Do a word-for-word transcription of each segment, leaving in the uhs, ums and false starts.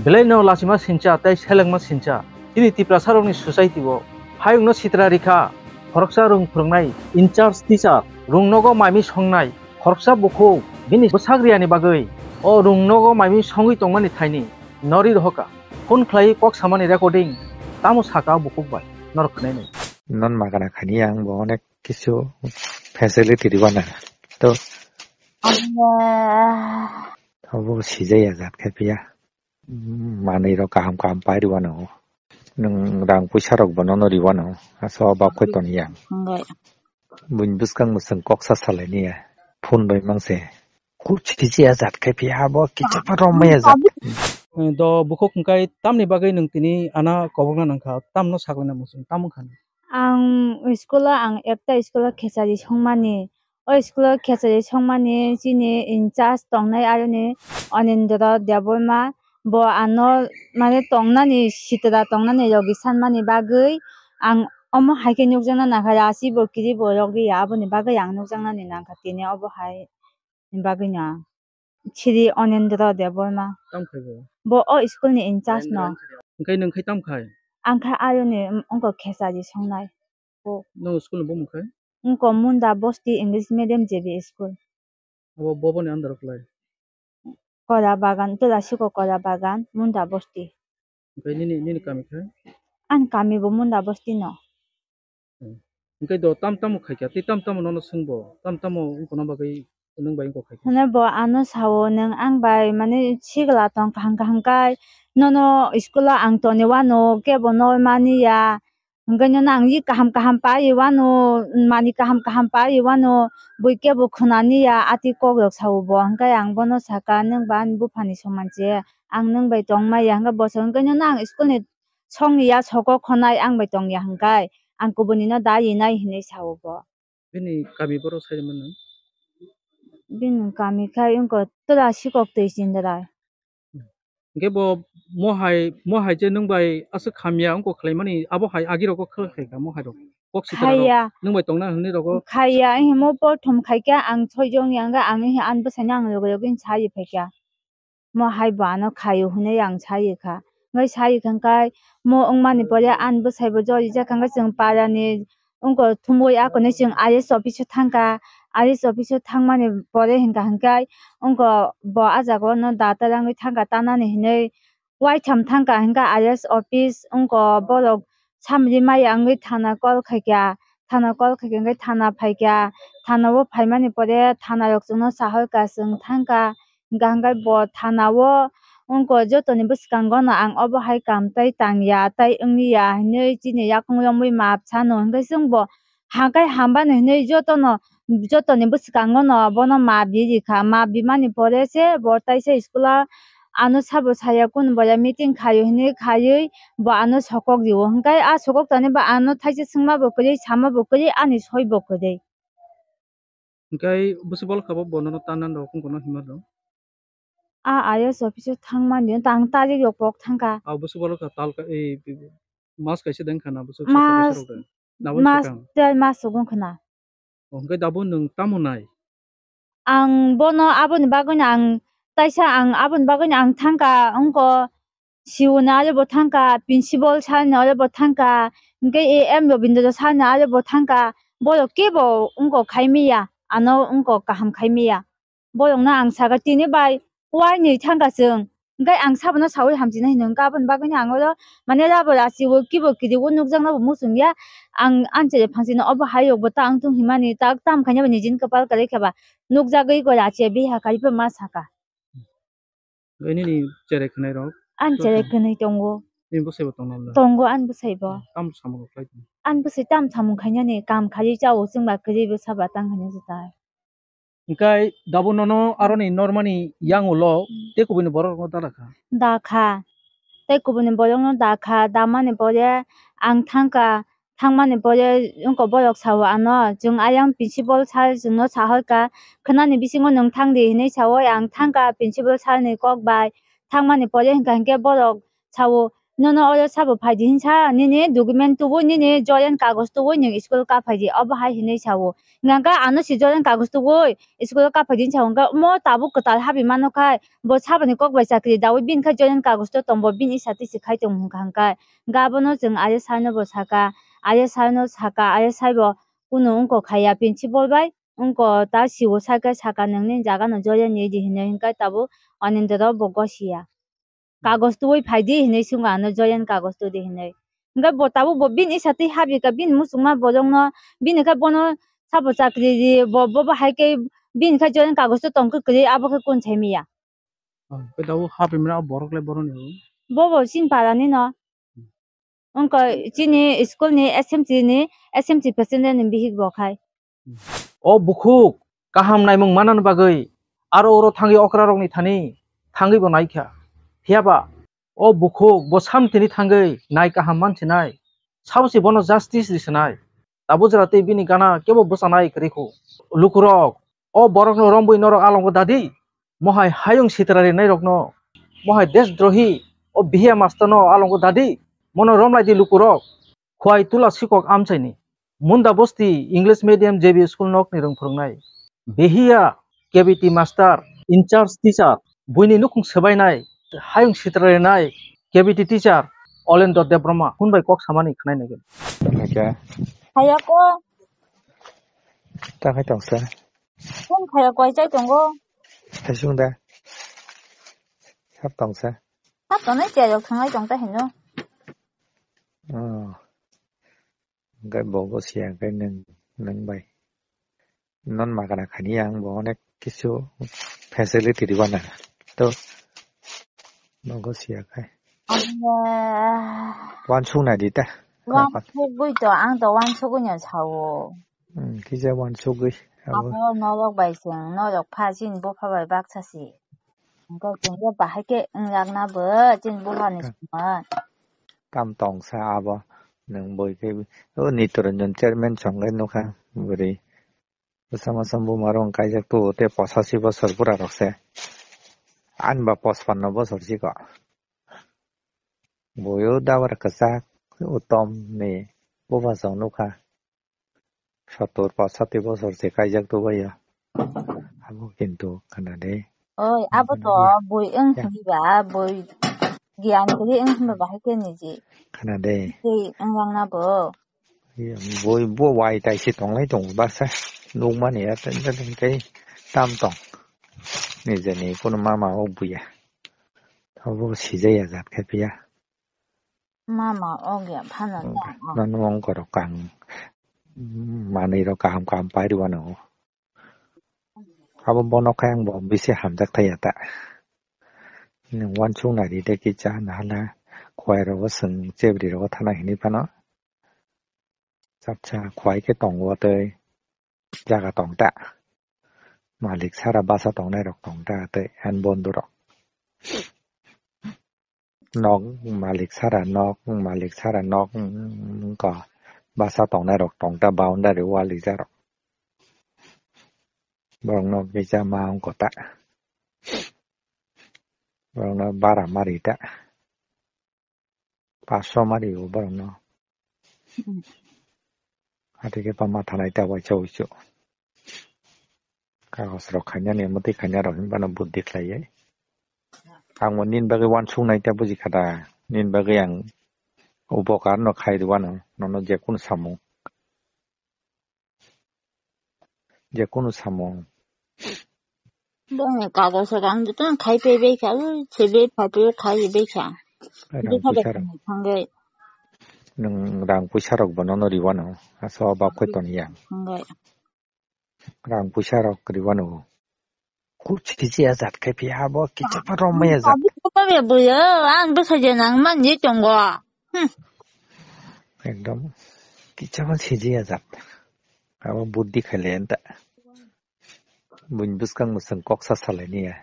Belai no lachima sincha tei selengma sincha. Chini Tiprasa rokni society o hayung no sitra rikha. Khoroksa rung phwrwngnai in charge teacher, rung nogo maimi songnai khoroksa bukhuk bini bwsak riyani bagwi o rung nogo maimi songwi tongmani thaini nori rohoka. Phone khlai kok samani recording tamo saka bukhuk bai norok khwnai nai. Non magana khani ang bo onek kisu facility ribana. To abo sijaya jat khe piya. Manwi rok kaham kaham pai rwano. Nwng rang puisa rok bono no rwano. Aso bak koi toni ya. Buini bwskang mwswng kok sa salai niya. Phone bai mangse. Kuch kisi ya jat khe piya bo kicha pa rom ya jat. Do bukhuk hwnkhe tamni bagwi nwng tini ana kobokna nangkha, tamno saklaina muchung, tamo wngkha nw? Ang school o, ang ekta school o khechari songmani. O school o khechari songmani chini in charge tongnai aroni Anindra Debbarma. Bo ano mane tongnani sitra tongnani yogwi sanmani bagwi ang omo hai khe nukjakna nangkha, rasi bo kiri bo yogwi ya, aboni bagwi ang nukjaknani nangkha tini obo hai. Bagwi no. Sri Anindra Debbarma. Tam khai bo? Bo o school ni in charge no. Hwnkhe nwng khai tam khai? Ang kha ayoni, um, wngkha khechari songnai. Bo. Nwng school ni bumung khai? Wngkha Munda Bosti English Medium J B school. Abo boboni under o khlai? Kola Bagan, Tulasiko Kola Bagan, Munda Bosti. Hwnkhe nini, nini kami khai? Ani kami bo Munda Bosti no. Hmm. Hwnkhe do tam tamo khaikha, tei tam tamo nono swngbo, tam tamo wngkha no bagwi nwng bai wngkha khaikha? Hwnwi bo ano sao, "Nwng ang bai mane sigla tong kaham kaham kai, nono school o ang toni wano, kebo nol mani ya, hwnkhe nono ang yi kaham kaham pai wano, mani kaham kaham pai wano, bui kebo khwnani ya," ati kok rok sao bo. Hwnkhe ang bono saka, "Nwng ba ani buphani soman se, ang nwng bai tong maya," hwnkhe bo sa, "Hwnkhe nono ang school ni song ya, soko khonai ang bai tong ya hwnkhe, ang kubuni no da rinai," hinwi sao bo. Bini kami borok sai mano? Bini kami khai wngkha Tura Sikok Twi Chindarai. Hwnkhe bo mohai, mohai je nwng bai aswk hamya wngkha khlaimani, abo hai agi rogo khlai khai kha mohai rok? Kok sitra rok khaiya. Nwng bai tongna hwnwi rogo? Khaiya, himo prothom khaikha ang soi jong yang ga, ang he an bwsai no ang loge loge sa ye phaikha. Mo hai bo ano khaio hwnwi ang sayi kha. Hwnkhe sayi kha hwnkhe mo wngmani pore ani bwsai bo jori jak kha hwnkhe chwng para ni wngkha thumui ako ni chwng I S office o thang kha. I S office o thang mani pore hwnkha hwnkhe wngkha bo ah jaga o no data rangwi thang kha tanani hwnwi waitham thang kha hwnkhe I S office wngkha borok samri maya wngwi thana call khai kha. Thana call khai kha hwnkhe thana phai kha. Thana o phai mani pore thana rok chwng no sahor kha chwng thang kha. Hwnkha hwnkhe bo thana o wngkha jotoni bwskango no ang obo hai kam tei tang ya tei wng ya hinwi chini yakung romwi maap sano hwnkhe chwng bo hangkai hamba no hinwi jotono, jotoni bwskango no bono maap ri rikha. Maap rimani pore se bo taisa school o ano sabo saya kunu boya meeting khaio hinwi khaiwi bo ano sokok rio hwnkhe a sokok tani bo ano thaisa swngma bo kwrwi sama bo kwrwi ani soi bo kwrwi. Hwnkhe bwswk bolkha bo bono no tanna rok wngkha no hima rok? A I S office o thangmani tang tarik rok pok thangkha. A bwswk bolkha talka, e, mas kaisa deng khana bwswk saka kaisa rok de. Nabo mas swkang. Ter mas sugong khana. O, hwnkhe dabo nwng tamo nai? Ang bono aboni bagwino ang taisa ang aboni bagwino ang thangkha wngkha. C O ni aro bo thangkha, principal sir ni aro bo thangkha, hwnkhe A M Robindra sir ni aro bo thangkha, borok kebo wngkok khai miya, ano wngkok kaham khai miya. Borokno ang sakha, "Tini bai uainwi thangkha chwng," hwnkhe ang sabono saui hamchina hino, hwnkhe aboni bagwino ang oro mane rubber achiwo, kebo kiriwo nukjaknabo muchungya, ang ani chwrai phansino obo hai rokbo ta wngthung himani, ta tamo khaina bai nijini kwpal kwrwi khe ba nukjagwi gori achiya biha karipa ma sakha. Nini cherai khwnai rok? Ani cherai khwnai tongo. Nini bwsai bo tongna hwnna? Tongo ani bwsai bo. Tamo samung rok khlai tong? Ani bwsai tamo samung khainani kam khaiwi chao chwngba kwrwi bwsa ba tang khaina jutai. Hwnkhe dabo nono aroni normani yang ulo tei kubuni borok rokno da rakha? Da kha. Tei kubuni borokno da kha, damani pore ang thangkha. Thangmani pore wngkha borok sao ano, chwng ayang principal sir chwngno sahorkha, khwnani bisingo nwng thangdi hinwi saui ang thangkha principal sir ni kok bai. Thangmani pore hwnkha hinkhe borok sao, Nono oya sabo phaidi hinsa, nini document tubui, nini joyang kagoj tubui nwng school ka phaidi, obo hai hinwi sao. Hingka khe ano si joyang kagoj tubui school ka phaidi hinsa, hingka mo tabuk kwtal habi mano khai, bo saboni kok bai chakri daui, bini khai joyang kagoj to tongbo, bini isa tisi khai tong hwnka hwnkhe. Hingka abono chwng aya saino bo saka, aya saino saka, aya saibo kunu wngkok khaiya principal bai, wngkok ta siwo saka, saka nwng nini jaga no joyang ni di hinwi, hingka tabuk Anindra bo gosiya. Kagoj tubui phaidi hinwi swngo ano, joyang kagoj tubudi hinwi. Hingke bo tabuk bo bini isa twi habika, bini muchungma bolongno, bini khe bono sabo chakri ri, bo, bo, bo hai khe bini khe joyang kagoj to tong khe kwrwi, abo khe kun sai miya. Oh, khe tabuk habimra borok le boroni o? Bo bo chini parani no. Wngkha chini school ni S M C ni, S M C president ni bihik bo khai. O bukhuk kaham naimung manani bagwi aro oro thangwi okrarokni thani thangwi bo naikha. Phiyaba o bukhuk bo samtini thangwi nai kaham mansinai. Sabosi bono justice risinai. Tabuk jora tei bini gana kebo bwchanai kwrwi khu. Lukurok, o borokno rombwi norok alongo dadi. Mohai hayung sitra rinairokno, mohai deshdrohi, o bihiya masterno alongo dadi. Mono romlaidi lukurok. Khwai tula sikok amchaini. Munda Bosti English Medium J B school nokni rwng phwrwngnai. Behiya K B T master, in charge teacher, buini nukhung swbainai, hayung sitra rinai, K B T teacher, Olendro Debbarma, hwnbai kok samani khwnai naigen. Hake. Hayako. Ta khai tongsa. Phone khaya koi chai tongo. Thasung da. Sab tongsa. Sab tongnai chai rok thangai tong ta hino. Oh. Hingke bogo siya hingke nwng, nwng bai. Non magana khani ang bo onek kisu facility riwana. To bogo siya khai. Abya. Wansuk nai di ta. Wansugwi to, ang to wansugwi no sao. Hmm, kisa wansugwi. Abo. Abo norok bai chwng, norok pha chini bupha bai baksa si. Hingke chwng je bahai khe wngjakna bo chini bupha ni songma. Tam tong sa abo. Nwng boi khe o Nitoranjan chairman chwng khe nukha bwrwi. Bwsa masa buma rok kaijak tu te posachi bosor bura rok se. Ani ba pospanno bosor si ko. Boyo dabar kwchak utom ni buphasong nukha. Sottor pochatti bosor se kaijak tu baiya. Abo kintu khana de. Oi, abo to boi wng hwnba, boi giyan kwrwi wng hwnba bahai khe niji. Khana de. Tei wng wngna bo. Boi bo wai tai se tonglai tongo baksa. Nukmani ya tei tam tong. Nijeni kunu mama o buya. Abo sijaya jat khe phiya. Mama, o gya phano ta. Nono ongkorok kang manwi rok kaham kaham pai rwano. Abo bono khe ang bo bisi hamjak thaya ta. Nwng wansuk nai ri de kisa nahala khwai rogo chwng chebri rogo thana hinwi phano. Chapsa khwai khe tongo tei jaga tong ta. Malik sara basa tongnai rok tong ta tei ani bondhu rok. Nok malik sara nok, malik sara nok, mm, wngkha basa tongnai rok tong ta, boundary wall rijak rok. Borok nok kisa ma wngkha ta. Borok no bara mari ta. Paso mari o borok no. Hmm. Ati khe pama thanai ta waisa wuisu. Kagos rok khainani, mwtwi khaina rok hinba no buddhi khlai. Ang bo nini bagwi wansuk nai ta buji kha da. Nini bagwi ang upokar no khai rwano, nono je kunu samung. Je kunu samung. Bongni kagos rok ang joto no khai paibai kha, ui, sebe phaipaiyo khai bai kha. Rang puisa rok. Thangwi. Nwng rang puisa rok bo nono riwano, asa o bak khe toni ya. Thangwi. Rang puisa rok riwano. Kuch kiji ya jat khai phi abo kicha pa rom ya jat. Abi ko pa be boyo, ang bwsa je nang man je tongo. Hmm. Ekdom kicha pa siji ya jat. Abo buddhi khale enta. Buin bwskang bwswng kok sa salai niya.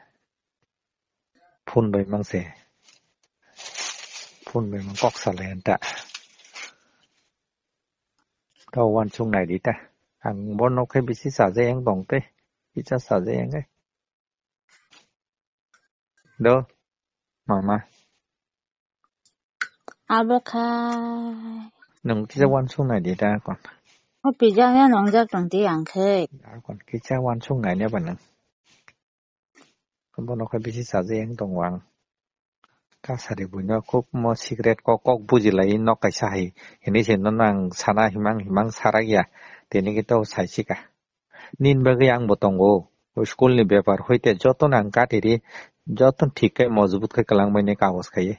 Phone bai mang se. Phone bai mang kok salai enta. Tao wansuk nai di ta. Ang bo nok khe bisi sajai ang tong tei. Kicha sajai ang khe. Do. Mama. Abo khai. Nwng kisa uansuk nai di da kon. O pizza ya nongjak tong di ang khe. Da kon kisa uansuk nai ne ba nwng. Bono khe bisi chaja yang tongo ang. Kasari buino kok mo secret kok, kok bujilai nok kaisa hai. Hini se nono ang sana himang himang sarak ya. Tini khe to saisika. Nini bagwi ang bo tongo. O school ni bepar hoite jotono ang katiri, jotono thik khe mojbut khe kwlangbaini kagoj khai.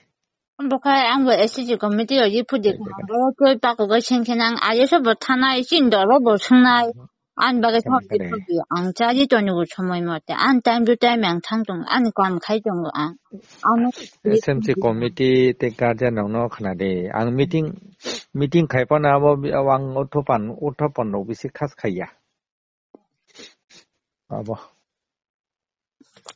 Bo khai ang bo S C G committee o ye phudi. Tei, tei, tei. Bo twi pakogo sing khe nang aye so bo thanai, chin doro bo sungnai. Ani bagwi Tei, thok tei. Di thok di. Ang chaji toni bo somoi mote. Ang time to time ang thang tong. Ani kam khai tongo ang. Ano S M C committee tei guardian rok no khna di. Ang meeting, meeting khai phano abo bi-, abo ang uthopan, uthopan rok bisi khas khaiya. Abo.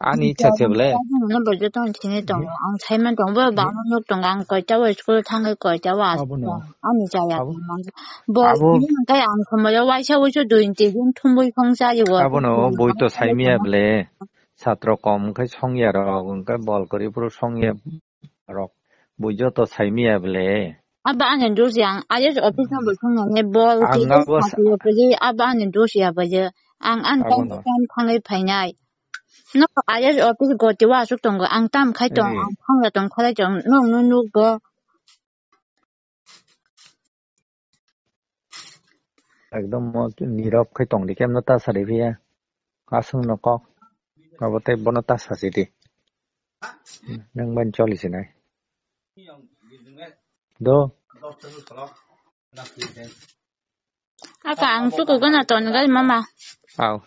Ani icha se bole. Ang no bojo tong thini tongo. Ang saiman tongo, bo bangma nok tongo. Ang koita o school thangwi koita o asuk. Abo no. Ani chaya. Abo. Bo abo. Ini hwnkhe ang somoi o waisa waisa dui tin din thumbui phang chayo. Abo no boi to saimia bole. Satro kom hwnkhe songya rok, hwnkhe bol kwrwi phuru songya rok. Boi joto saimia bole. Abo ani dos yang, I S office no bo song nang ne bol. Ang abo sa- Abo ani dos ya bo je. Ang an abo time no. Time thangwi phainai. No, I S office goti wa asuk tongo. Ang tam khai tong, eh. Ang thangla tong khalai tong. Nong no nuk go. Ekdom mo nirok khai tong di, kemno ta sari phiya. Aswk no kok. Abo tei bono ta sasi di. Nang ban choli sinai. Do. Aka ang tuku gana ton gal mama. Au.